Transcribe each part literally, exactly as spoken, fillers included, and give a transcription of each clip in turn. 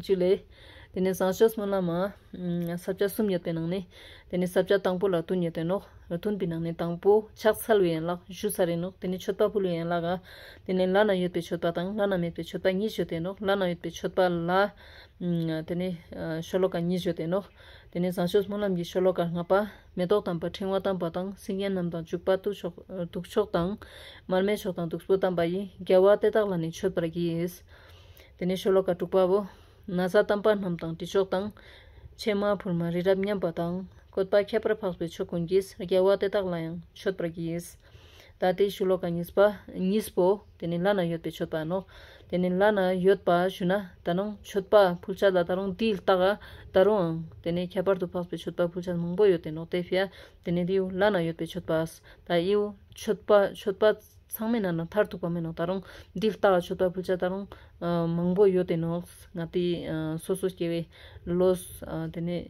ཇུ་ལེ། ཏེ་ནེ་བཟང་སྤྱོད་སྨོན་ལམ་མ། ས་བཅད་གསུམ་ཡོད་པའི་ནང་ནེ། ཏེ་ནེ་ས་བཅད་དང་པོ་ལ་བདུན་ཡོད་དེ་ནོག། བདུན་པའི་ནང་ནེ་དང་པོ་ཕྱག་འཚལ་བའི་ཡན་ལག་ཞུ་ཚར་ཡིན་ནོག། ཏེ་ནེ་མཆོད་པ་ཕུལ་བའི་ཡན་ལག་ག། ཏེ་ནེ་བླ་ན་ཡོད་པའི་མཆོད་པ་དང་བླ་ན་མེད་པའི་མཆོད་པ་གཉིས་ཡོད་དེ་ནོག། བླ་ན་ཡོད་པའི་མཆོད་པ་ལ། ཏེ་ནེ་ཤོ་ལོ་ཀ་གཉིས་ཡོད་དེ་ནོག། ཏེ་ནེ་བཟང་སྤྱོད་སྨོན་ལམ་གྱི་ཤོ་ལོ་ཀ་ལྔ་པ། མེ་ཏོག་དམ་པ་ཕྲེང་བ་དམ་པ་དང་སིལ་སྙན་རྣམས་དང་བྱུག་པ་བདུག་མཆོག་བདུག་མཆོག་དང་། མར་མེ་མཆོག་དང་བདུག་སྤོས་དམ་པ་ཡིས་རྒྱལ་བ་དེ་དག་ལ་ནི་མཆོད་པར་བགྱི། ཏེ་ནེ་ཤོ་ལོ་ཀ་དྲུག་པ་བོ། ན་བཟའ་དམ་པ་རྣམས་དང་དྲི་མཆོག་དང་། ཕྱེ་མ་ཕུར་མ་རི་རབ་མཉམ་པ་དང་། བཀོད་པ་ཁྱད་པར་འཕགས་པའི་མཆོག་ཀུན་གྱིས། རྒྱལ་བ་དེ་དག་ལ་ཡང་མཆོད་པར་བགྱི། ད་ཏེ་ཤོ་ལོ་ཀ་གཉིས་པ་གཉིས་པོ་ཏེ་ནེ་བླ་ན་ཡོད་པའི་མཆོད་པ་ནོག། ཏེ་ནེ་བླ་ན་ཡོད་པ་ཞུ་ན་ད་རུང་མཆོད་པ་ཕུལ་ཆ་ལ་ད་རུང་འདི་ལྟ་ག་ད་རུང་ཏེ་ནེ་ཁྱད་པར་དུ་འཕགས་པའི་མཆོད་པ་ཕུལ་ཆ་མང་པོ་ཡོད་དེ་ནོག། ཏེ་ཕི་ཡ་ཏེ་ནེ་འདི་བོ་བླ་ན་ཡོད་པའི་མཆོད་པ། ད་འི་བོ་མཆོད་པ་མཆོད་པ་ཚང་མའི་ནང་ན་མཐར་ཐུག་པ་མེན་ནོག། ད་རུང་འདི་ལྟ་ག་མཆོད་པ་ཕུལ་ཆ་ད་རུང་མང་པོ་ཡོད་དེ་ནོག། ང་ཏེ་སོ་སོ་སྐྱེ་བོའི་བློས་ཏེ་ནེ་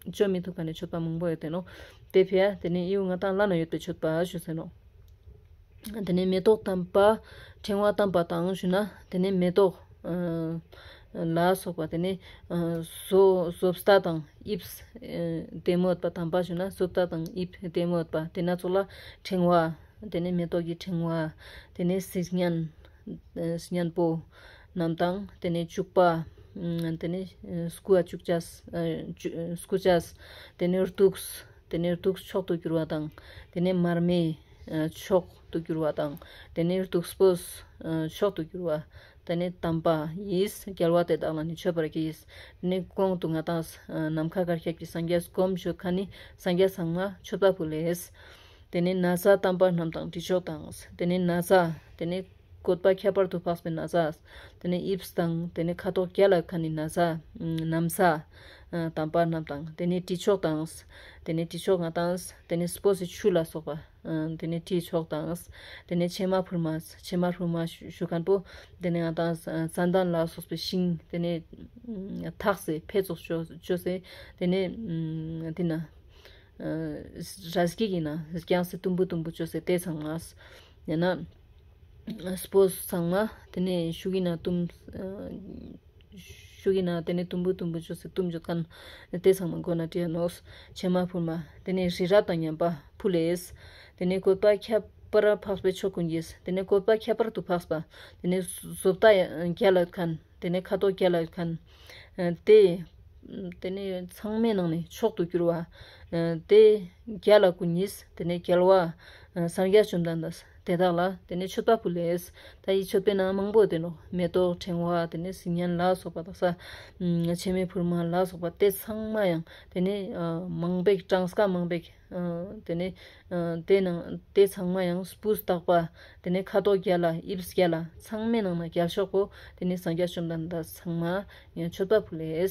བཅོ་མི་ཐུབ་ཁན་ནི་མཆོད་པ་མང་པོ་ཡོད་དེ་ནོག། ཏེ་ཕི་ཡ་ཏེ་ནེ་འི་བོ་ང་ཏང་བླ་ན་ཡོད་པའི་མཆོད་པ་ཞུ་ཟེར་ནོག། ཏེ་ནེ་མེ་ཏོག་དམ་པ་ཕྲེང་བ་དམ་པ་དང་ཞུ་ན་ཏེ་ནེ་མེ་ཏོག་ལ་སོགས་པ་ཏེ་ནེ་བཟོ་བཟོ་ལྟ་དང་དབྱིབས་བདེ་མོ་ཡོད་པ་དམ་པ་ཞུ་ན་བཟོ་ལྟ་དང་དབྱིབས་བདེ་མོ་ཡོད་པ་ཏེ་ན་ཚོགས་ལ་ཕྲེང་བ། ཏེ་ནེ་མེ་ཏོག་གི་ཕྲེང་བ། ཏེ་ནེ་སིལ་སྙན་སྙན་པོ་རྣམས་དང་ཏེ་ནེ་བྱུག་པ། ཏེ་ནེ་སྐུ་ཨ་བྱུག་ཅས་སྐུ་ཅས། ཏེ་ནེ་བདུག་ཏེ་ནེ་བདུག་མཆོག་ཏུ་གྱུར་བ་དང་། ཏེ་ནེ་མར་མེ་མཆོག་ཏུ་གྱུར་བ་དང་། ཏེ་ནེ་བདུག་སྤོས་མཆོག་ཏུ་གྱུར་བ། ཏེ་ནེ་དམ་པ་ཡིས་རྒྱལ་བ་དེ་དག་ལ་ནི་མཆོད་པར་བགྱི། ཏེ་ནེ་གོང་དུ་ང་ཏང་ནམ་མཁའ་གར་ཁྱབ་ཀྱི་སངས་རྒྱས་སྒོམ་ཞུ་ཁན་ནི་སངས་རྒྱས་ཚང་མ་མཆོད་པ་ཕུལ་ལེ། ཏེ་ནེ་ན་བཟའ་དམ་པ་རྣམས་དང་དྲི་མཆོག་དང་། ཏེ་ནེ་ན་བཟའ་ཏེ་ནེ་བཀོད་པ་ཁྱད་པར་དུ་འཕགས་པའི་ན་བཟའ། ཏེ་ནེ་དབྱིབས་དང་ཏེ་ནེ་ཁ་དོག་རྒྱལ་ལ་ཁན་ནི་ན་བཟའ་ན་བཟའ་དམ་པ་རྣམས་དང་ཏེ་ནེ་དྲི་མཆོག་དང་། ཏེ་ནེ་དྲི་མཆོག་ང་ཏང་ཏེ་ནེ་སྤོས་སི་ཆུ་ལ་སོགས་པ། ཏེ་ནེ་དྲི་མཆོག་དང་། ཏེ་ནེ་ཕྱེ་མ་ཕུར་མ་ཕྱེ་མ་ཕུར་མ་ཞུ་ཁན་པོ་ཏེ་ནེ་ང་ཏང་ཙན་དན་ལ་སོགས་པའི་ཤིང་ཏེ་ནེ་ཐགས་སེ་ཕེ་ཙོགས་ཅོས་སེ་ཏེ་ནེ་ཏེ་ན་རས་ཀྱི་ན་རྒྱང་སེ་དུམ་བུ་དུམ་བུ་ཅོས་སེ་ཏེ་ཚང་མ་ཡང་ན་སྤོས་ཚང་མ་ཏེ་ནེ་ཤུ་གི་ན་དུམ་ཤུ་གི་ན་ཏེ་ནེ་དུམ་བུ་དུམ་བུ་ཅོས་སེ་དུམ་ཅོ་ཁན་ཏེ་ཚང་མ་མགོ་ན་བྲིའ་ནོག། ཕྱེ་མ་ཕུར་མ་ཏེ་ནེ་རི་རབ་དང་མཉམ་པ་ཕུལ་ལེ། ཏེ་ནེ་བཀོད་པ་ཁྱད་པར་འཕགས་པའི་མཆོག་ཀུན་གྱིས། ཏེ་ནེ་བཀོད་པ་ཁྱད་པར་དུ་འཕགས་པ་ཏེ་ནེ་བཟོ་ལྟ་རྒྱལ་ལ་ཡོད་ཁན་ཏེ་ནེ་ཁ་དོག་རྒྱལ་ལ་ཡོད་ཁན་ཏེ་ཏེ་ནེ་ཚང་མའི་ནང་ནེ་མཆོག་ཏུ་གྱུར་བ་ཏེ་རྒྱལ་ལ་ཀུན་གྱིས། ཏེ་ནེ་རྒྱལ་བ་སངས་རྒྱས་བཅོམ་ལྡན་འདས་དེ་དག་ལ་ཏེ་ནེ་མཆོད་པ་ཕུལ་ལེ། ད་འི་མཆོད་པའི་ནང་མང་པོ་ཡོད་དེ་ནོག། མེ་ཏོག་ཕྲེང་བ་ཏེ་ནེ་སིལ་སྙན་ལ་སོགས་པ་དག་ས་ཕྱེ་མ་ཕུར་མ་ལ་སོགས་པ་ཏེ་ཚང་མ་ཡང་ཏེ་ནེ་མང་པོ་གྲངས་ཀ་མང་པོ་ཏེ་ནེ་ཏེ་ནང་ཏེ་ཚང་མ་ཡང་སྤུས་དག་པ་ཏེ་ནེ་ཁ་དོག་རྒྱལ་ལ་དབྱིབས་རྒྱལ་ལ་ཚང་མའི་ནང་ན་རྒྱལ་ཤོས་པོ་ཏེ་ནེ་སངས་རྒྱས་བཅོམ་ལྡན་འདས་ཚང་མ་ཡང་མཆོད་པ་ཕུལ་ལེ།